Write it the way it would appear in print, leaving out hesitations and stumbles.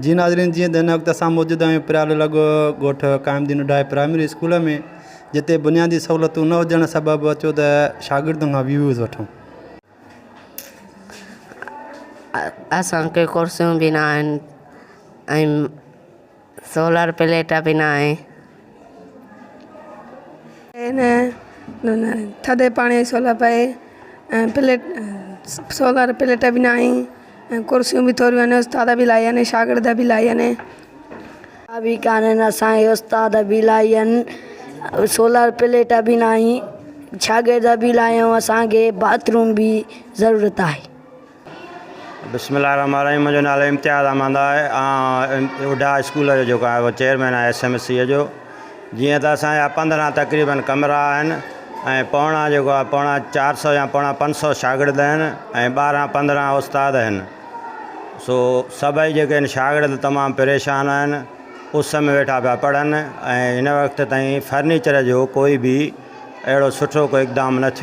جي ناظرين جيئن ته هن وقت اسان موجود آهيون پريالو لڳ ڳوٺ قائم الدين اڍائي پرائمري اسڪول ۾ جتي بنيادي سهولتون نه هجڻ سبب اچو ته شاگردن کان ويوز وٺون. اسان کي ڪرسيون به نه آهن ۽ سولر پليٽ به نه آهي. هن ٿڌي پاڻي جي سهولت آهي ۽ پليٽ سولر پليٽ به نه آهن ۽ ڪرسيون به ٿوريون آهن استاد به الاهي آهن شاگرد به الاهي آهن. به ڪانهن اسان کي استاد به الاهي آهن سولر پليٽ به نه آهن شاگرد به الاهي آهن اسان کي باٿ روم به ضرورت آهي. بسم الله الرحمن الرحيم منهنجو نالو امتياز احمد آهي آن اڍا اسڪول جو جيڪو آهي اهو چيئرمين آهي ايس ايم سي جو جيئن ته اسان جا پندرهن تقريبن ڪمرا آهن ۽ پوڻا جيڪو آهي پوڻا چار سو يا پوڻا پنج سو شاگرد آهن ۽ ٻارهن پندرهن استاد آهن سو سڀئي جيڪي آهن شاگرد تمام پريشان آهن اس ۾ ويٺا پيا پڙهن ۽ هن وقت تائين فرنيچر جو ڪوئي به اهڙو سٺو ڪو اقدام نه ٿيو.